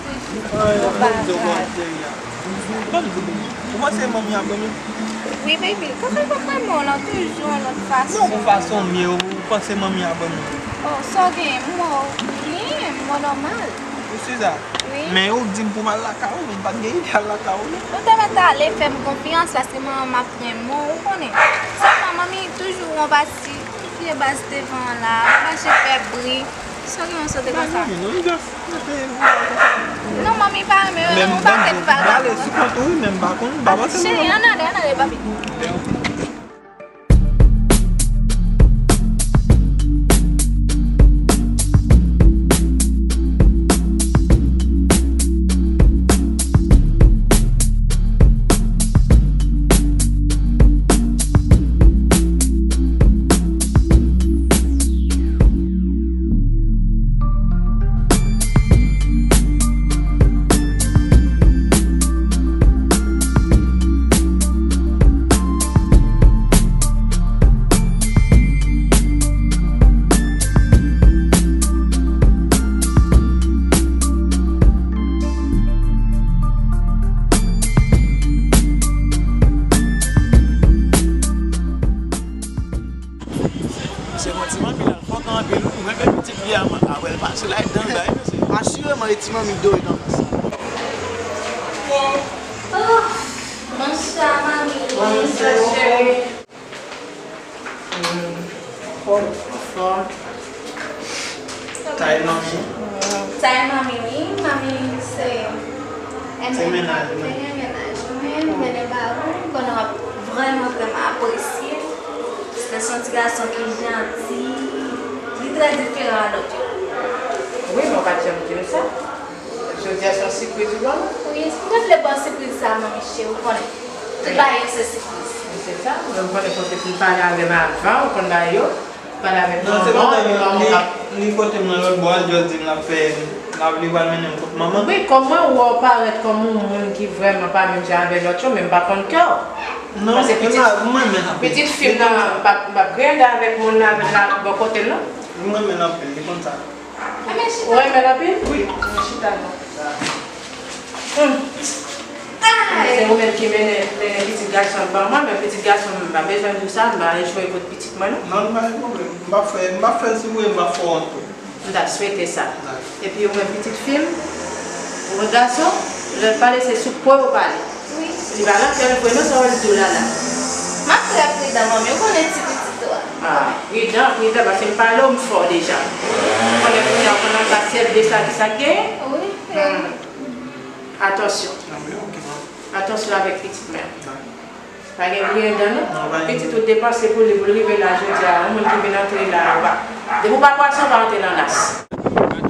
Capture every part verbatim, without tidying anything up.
Ay, bon, bon, bon, cheri a. Ban m di w, ou panse manmi ap renmen m? Wi, baby. Kòman l p ap renmen w lan toujou yon lòt fason? Non, yon fason m ye, ou panse manmi ap renmen m? Oh, sa w genyen? M wè w byen, m wè w nòmal. Ou si sa? Wi. Men ou di m pou m al lakay ou, men m pa t gen ide al lakay ou, non. Ou te mèt ale, fè m konfyans, paske manman m ap renmen w, ou konnen. Sèlman, manmi toujou yon pati pye baz devan an la, ap mache fè bri. Sa w gen yon sote konsa? Non, non, just mete vwal konsa. Non, manmi pa renmen yon pakèt vagabon. Bale sou kont ou, wi, men m pa konn, m pa panse. Cheri, ann ale, ann ale, papi. Se yon ti manmi la, fòk anpil, ou renmen pitit li a, apre l pase la, l dan bay, mesye. Asireman, e ti manmi dwe nan sa. Oh, bonswa, manmi. Bonswa, cheri. Anfòm, anfòm. Tay manmi. Tay manmi, wi. Manmi, se Se mennaj mwen. Mennaj mwen, mennen ba ou, m konnen w ap vrèman, vrèman apresye l. Paske se yon ti gason ki janti, li trè diferan a lòt yo. Wi, men w pa t janm di m sa. Jodi a se yon sipriz ou ban m? Wi, m te vle ba w sipriz sa, manmi cheri, ou konnen. Tout bagay yo se sipriz. Se sa, men m konnen kote pou m pale avè m avan, ou konn bagay yo. Pale avèk manman w, epi manman w ap. Li kote m nan lòt bò a, l just di m l ap fè, l ap, li pral mennen m kot manman. Wi, kòm mwen wè w parèt kòm yon moun ki vrèman pa menm jan avè lòt yo, men m pa konn kè w. Non, paske pitit, m renmen l anpil. Pitit fi m nan, m p ap, m p ap griyande avèk moun nan, avè l la bò kote l, non. M renmen l anpil, li konn sa. Ou renmen l anpil? Wi. Chita non. Hmm. Se ou menm ki mennen, mennen pitit gason m ban mwen, men pitit gason m, m pa bezwen di w sa, m pa rejwe kot pitit mwen, non. Non, pa gen pwoblèm. M p ap fè, m p ap fè l si w vle, m p ap fè w wont tou. M ta swete sa. Epi ou menm pitit fi m, ou menm gason, lè l pale, se sou po yo pale. Wi. Li pa nan kè l vre, non, sa w di w la la. M ap trè pridan, manmi, ou konnen ti pitit ou a. Ah, pridan, pridan, paske m pale w, m fè w deja. Ou konnen kounye a, ou konn anba sèl de sa, ki sa k genyen? Wi. Hmm. Atansyon. Atansyon avèk pitit mwen. Pa gen griyen dan, non. Pitit ou depanse pou li, pou l rive la jodi a, yon moun ki vin antre la, ou pa. Depi w pa pwason, pa antre nan nas.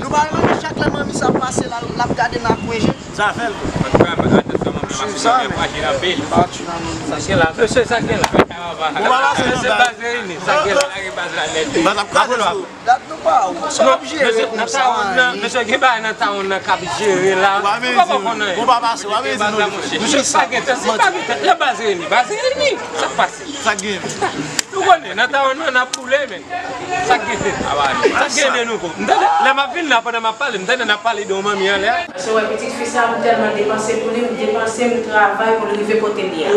Nou pa wè manmi, chak lè manmi sa ap pase la, l ap gade n ak yon je. Sa fè l. Antouka, atansyon, manmi, paske manmi an fraji anpil. Sa k gen la? Mesye, sa k gen la? Bon, pa pase nan baz. Mesye, baz reyini. Sa k gen la? Lage baz la nèt. Baz ap kraze sou. Dat nou pa wè. Sa w ap jere konsa, nan tawon nan, mesye, gen bagay nan tawon nan k ap jere la. Ou pa vle di nou. Ou pa pase, ou pa vle di nou. Mesye, sa gen tèt, si pa gen tèt, lè baz reyini, baz reyini. Sa k pase? Sa k gen? Nou konnen, nan tawon nan, n ap boule, men. Sa k gen? Sa k gen de nouvo? M tande, lè m ap vin la, pandan m ap pale, m tande n ap pale de yon manmi anlè a. Paske wè pitit fi sa, m tèlman depanse pou li, m depanse, m travay pou l rive kote l ye a.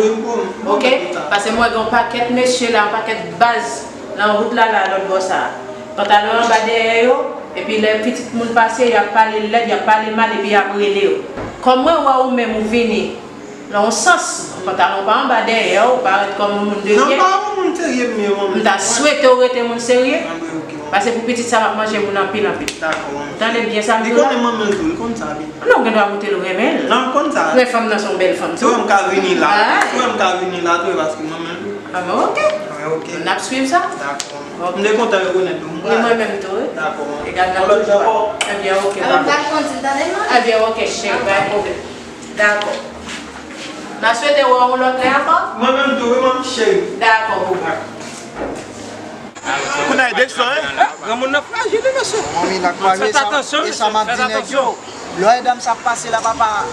Oke? Paske m wè gen yon pakèt mesye la, yon pakèt baz nan wout la, la, lòt bò sa a. Pantalon anba dèyè yo, epi lè pitit moun pase, y ap pale lèd, y ap pale mal, epi y ap rele yo. Kòm mwen wè ou menm ou vini nan yon sans, pantalon pa anba dèyè, ou parèt kòm yon moun de byen. Non, pa yon moun serye m ye, manmi. M ta swete w rete moun serye. Paske pou pitit sa, m ap manje moun anpil, anpil. Dakò, manmi. Tande byen sa m di w la? Li konnen manmi l tou, li konn sa byen. Non, ou gen dwa moute l, ou renmen l. Non, m konn sa. Men fanm nan se yon bèl fanm tou. Tou, m ka vini la. Si w wè m ka vini la tou, e paske m renmen l tou. Ah, men oke. Wi, oke. N ap swiv sa. Dakò. M te kontan rekonèt ou. Wi, mwen menm tou, wi. Dakò. Egal nan lòt jou. Ebyen, oke, papa. Ebyen, oke, papa. Ebyen, oke, cheri, pa gen pwoblèm. Dakò. N a swete wè w yon lòt lè ankò. Mwen menm tou, wi, manmi cheri. Dakò, boo. Kounye a, e desann, hein? Granmoun nan frajil, wi, mesye. Manmi, n ak mari, e sa, e sa m ap di nèg yo. Lè w wè dam sa ap pase la, papa,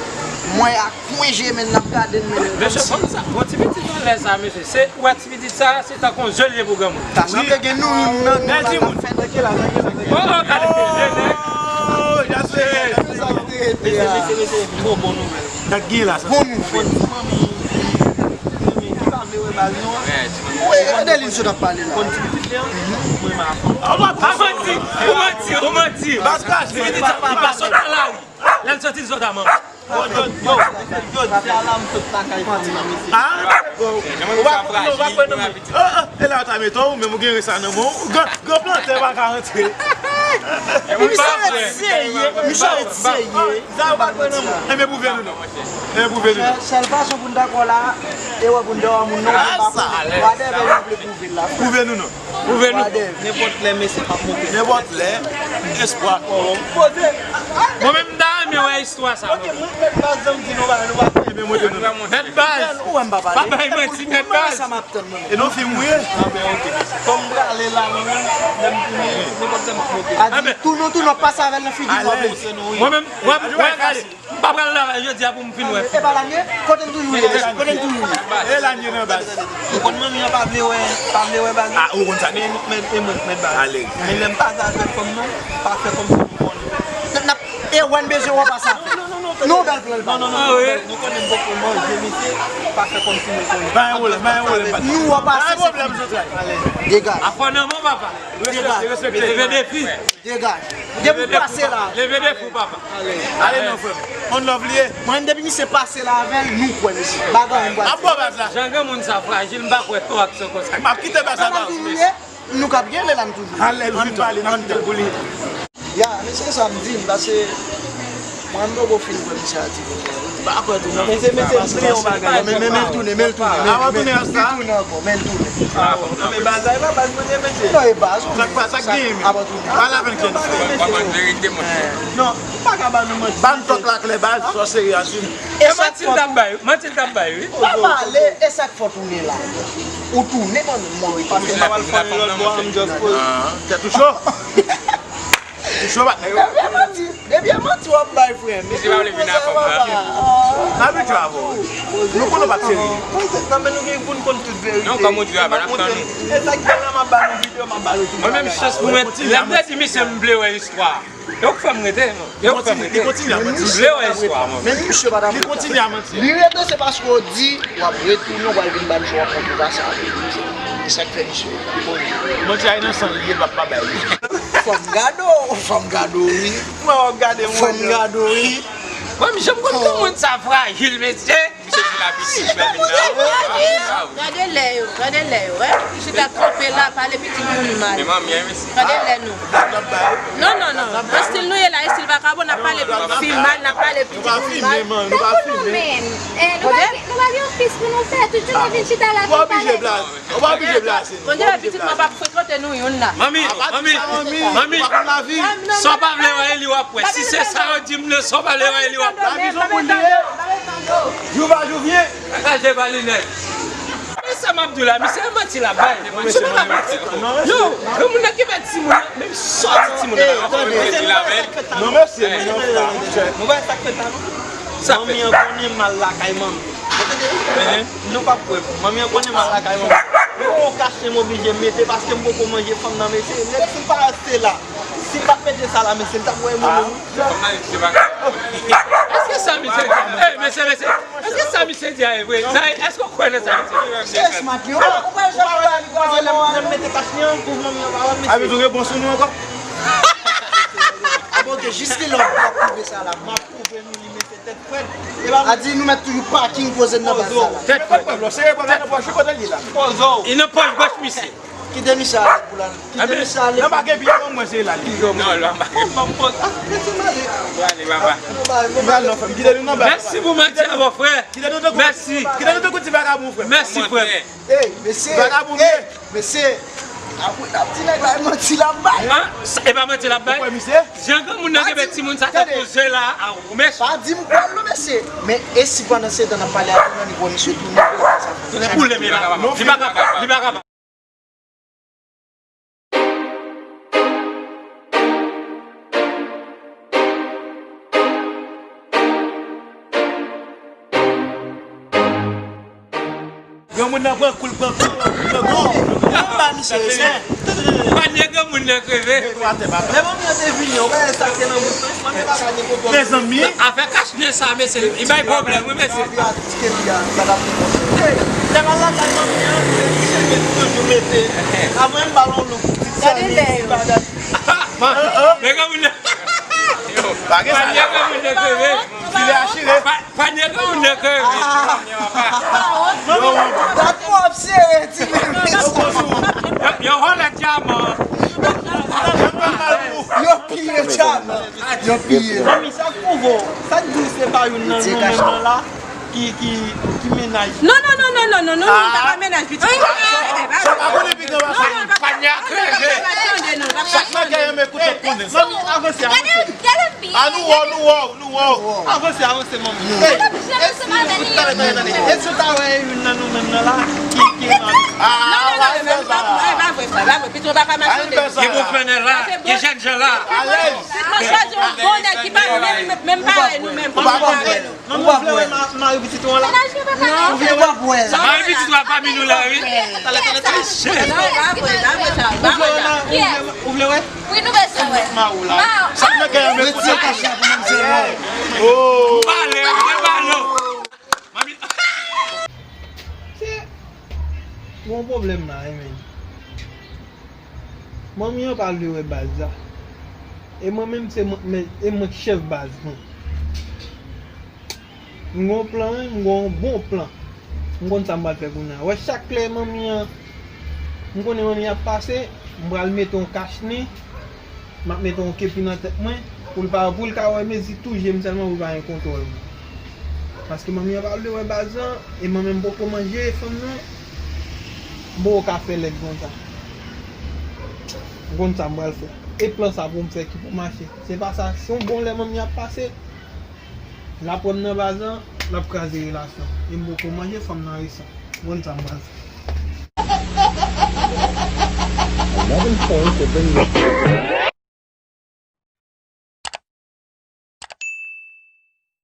mwen ak mwen je men n ap gade n men. Mesye, fanm sa, bon, ti pitit anlè sa, mesye, se, ou wè ti pitit sa, se tankou yon zye l ye pou granmoun. Ta sanble gen nou youn nan nou la k ap fè nèg. Oh, oh, gade, je nèg. Mesye, mesye, mesye, bon, bon nouvèl. Sa k gen la, sa? Bon nouvèl. Bon, ti manmi, ti manmi, ki pa vle wè baz non. Wi, gade li, misye t ap pale la. Bon, ti pitit li an, mwen ma fè. Ou manti, ou manti, ou manti. Baz kache. Li di li pa sot nan lari. Lè l soti, l sot a manman. Yo, yo, yo, di a la m sot lakay fanmi an, mesye. Ah? Ou pa, ou pa kwè nan mwen. Ah, ah, e la yo ta mete w, menm ou gen ren sa nan men w. Gran, gran plantè pa ka rantre. Misye ret serye, misye ret serye. Sa ou pa kwè nan mwen. Enben, pwouve nou non. Enben, pwouve nou non. Sèl fason pou n dakò la, e wè pou n dakò moun non, pou n pa pwouve. Whatever nou vle pwouve la. Pwouve nou non. Pwouve nou. Whatever. Nenpòt lè, mesye p ap monte. Nenpòt lè, espwa. Mwen menm, m ta renmen wè istwa sa. Ok, mwen mèt baz, zanmi, di nou bagay, nou pa fè. Enben, montre nou non. Mèt baz. Ou wè m pa pale. Pa bay manti, mèt baz. Sa m ap tann mwen. E nan fim ou ye? Ah ben, ok. Kòm m prale la, mwen menm, lè m tounen, nenpòt lè m ap monte. A di, tou non, tou non, pase avè l nan figi nou. Alèz. Mwen menm, mwen, mwen, gade, m pa pral travay jodi a pou m fin wè fim. E pa Lanye? Kote l toujou ye? Kote l toujou ye? E Lanye nan baz. Ou konn manmi an pa vle wè, pa vle wè baz. Ah, ou konn sa. Men, men, e mwen k mèt baz. Alèz. Men lè m pase avèk fanm nan, pa fè kòmsi nou konnen. N ap, e wè n bezwen wè pase avè l. Non, non, non, non. Non, bèl plan l pa. Non, non, non, non, bèl. Nou konnen m poko manje, mesye, pa fè kòmsi nou konnen. Pa gen pwoblèm, pa gen pwoblèm, patnè. Nou wè pase. Pa gen pwoblèm, Zotray. Alèz. Degaj. Afò nan men w, papa. Degaj. Leve defi. Degaj. Depi w pase la. Leve defi, papa. Ale non, frè m. On love li ye. Mwen, depi misye pase la avè l, nou kwè misye. Bagay mwen pral. Ap bò baz la. Jan granmoun sa frajil, m pa kwè tò aksyon konsa. M ap kite baz la ba ou. Nou k ap gen lè la m toujou. Alèz, ou fin pale, n ap kite l pou li. Ya, men se sa m di, m pase, mwen m poko fin kwè misye a ti kote. M pa kwè tou non. Men se, men se, m di yon bagay. Men, men, men l tounen, men l tounen, men l tounen. Avan tounen rasta? Li tounen ankò, men l tounen. Ah, bon. Non, men baz la, e pa baz mwen te mete. Non, e baz ou. Sa k pa, sa k genyen, men? Avan tounen. Pale avè l, Kenny. Papa, verite, mwen. Non, m pa ka ba nou manti. Ban m tòk la klè, baz, sò serye a di m. E manti l t ap bay, manti l t ap bay, wi. Pa pale, e sa k fè w tounen la. Ou tounen, mwen, mwen. Paske m pa pral fè yon lòt bò, m just poze. Ah, tèt ou cho. Ou cho, patnè. Depi e manti, depi e manti w ap bay, frè m. Misye pa vle vin avè m, non. N abitye avè w. Nou konnen w pa t serye. Nan men nou gen pou n konn tout verite. Non, kòm ou di a, pa n ap tann ou. E sa k fè lè m ap ba nou videyo, m ap ba nou tout bagay. Mwen menm chans pou mwen, lè m te di misye m vle wè istwa. Yo k fè m rete, non. Yo k fè m rete. Li kontinye ap manti. M vle wè istwa, mwen. Men misye pa t ap. Li kontinye ap manti. Li rete, se paske w di w ap retounen, w pral vin ba misye, w ap montre w ka sa. E sa k fè misye. Manti a nan san li ye, l p ap pa bay li. Fò m gade w, fò m gade w, wi. Mwen w ap gade mwen. Fò m gade w, wi. Mwen, m janm konn kòman sa frajil, mesye. Misye di l abitye fè vin nan. Gade lè yo, gade lè yo, eh. Chita kanpe la, pale pitit moun mal. Men manmi an, mesye. Gade lè nou. Non, non, non. Nan estil nou ye la, estil vakabon, n ap pale fi mal, n ap pale pitit moun mal. Nou pa filme, man, nou pa filme. Nou pa gen, nou pa gen ofis pou nou fè, tout jounen vin chita la, fin pale. Ou pa oblije blaze. Ou pa oblije blaze. Konn gen lè pitit mwen p ap frekante nou youn la. Manmi, manmi, manmi, sa w pa vle wè li w ap wè. Si se sa yo di m nan, sa w pa vle wè li w ap wè. Lavi se yon boul li ye. Jou pa jou vyen. Raje pa linèt. Men sa m ap di w la, misye manti l ap bay. Misye pa ka manti. Yo, yo, moun nan ki fè timoun nan, menm sòti timoun nan. Non, mesye, non, non, non. Nou wè sa k fèt la, non? Sa fèt. Manmi an konnen m al lakay manmi. Ou tande? Nou p ap kwè m. Manmi an konnen m al lakay manmi. Yon kach m oblije mete paske m poko manje fanm nan, mesye. Nèg si m pa rete la, si m pa t mete sa la, mesye, m t ap wè moun. Èske sa misye di? Ey, mesye, mesye. Èske sa misye di a e vre? Sa, èske w kwè nan sa misye di? Mesye, esmat li, ou pa, ou pa janm wè li koze lè m, lè m mete kach li an pou manmi an pa wè l, mesye. A, mesye, ou repons sou nou ankò? A, bon, ok, jis li lè w ap pwouve sa la. M ap pwouve nou li, mesye, tèt frèt. E pa a di nou mèt toujou paking poze n nan baz sa la. Tèt frèt. Li nan pòch gòch misye. Kite misye ale pou l al. Kite misye ale. Nan pa gen pye, mwen se la li. Non, nan pa gen. Ban m pòz. Ah, mesye, m ale. Ou ale, papa. M al non, frè m. Kite nou nan baz. Mèsi pou manti a, bò frè. Mèsi. Kite nou tankou ti vagabon, frè m. Mèsi, frè m. Ey, mesye. Vagabon, ey, mesye. Apre n ap di nèg la, e manti l ap bay. An? E pa manti l ap bay? Ou kwè misye? Jan granmoun nan kenbe timoun sa tankou ze la, a ou mesye. Pa di m kwè l non, mesye. Men e si pandan se tan n ap pale a tou nan nivo misye tou nivo sa. Tounen boule men la. Li pa kapab, li pa kapab. Granmoun nan pran kou, l pran kou, l pran kou. Ba misye respè. Panye granmoun nan kreve. Lè manmi an te vini, ou wè sa k te nan bouch mwen, manmi pa ka gen konpòtman. Mezanmi. Afè kachnen sa, mesye, li bay pwoblèm, wi, mesye. Lè m al lakay manmi an, se misye ki toujou mete. Amwen m ba l yon louk. Gade lè yo. Men granmoun nan. Panye granmoun nan kreve. Filè a chire. Panye granmoun nan kreve. Dat twò ap sere, ti nèg. Yo vòlè dyaman. Yo piye dyaman. Yo piye. Manmi, sa k pwouve w? Sa k di w se pa youn nan nou menm nan la ki, ki, ki mennaj? Non, non, non, non, non, non, non, non, pa mennaj pitit. Sa pa konnen pi gran pase. Panye a kreve. Chak nèg gen yon men koute konnen. Manmi, avanse, avanse. Gade, gade. A nou wè w, nou wè w, nou wè w. Avanse, avanse, manmi. Ey, esi, tande, tande, tande. Esi w ta wè youn nan nou menm nan la ki, ki manmi? A, pa fè sa. Gen bon flannè la, gen jèn jan la. Alèz. Se pa chwazi yon bon nèg ki pa menm, menm parèy nou menm. Ou pa konprann. Manmi, ou vle wè ma-, mari pitit ou an la? Ou vle wè? Mari pitit ou a pami nou la, wi. Talè, talè, talè. Ou vle wè ma-, ou vle, ou vle wè? Wi, nou bezwen wè. Mari w la. Sa k nan kè an, men koute. Oh. Pale, pale. Manmi. Se yon pwoblèm la, wi, men. Manmi an pa vle wè baz la. E mwen menm, se mwen, men, e mwen k chèf baz mwen. M gon plan, wi, m gon bon plan. M konn sa m pral fè kounye a. Wè, chak lè manmi an, m konnen manmi an ap pase, m pral mete yon kachnen, m ap mete yon kepi nan tèt mwen, pou l pa, pou l ka wè mezi tou je m sèlman, pou l pa gen kontwòl mwen. Paske manmi an pa vle wè baz lan, e mwen menm m poko manje fanm nan, m poko ka fè lèd konsa. M konn sa m pral fè. E plan sa pou m fè ki pou mache. Se pa sa, se yon bon lè manmi ap pase, l ap wè m nan baz lan, l ap kraze relasyon. E m poko manje fanm nan resan. M konn sa m pral fè. Another point to bring you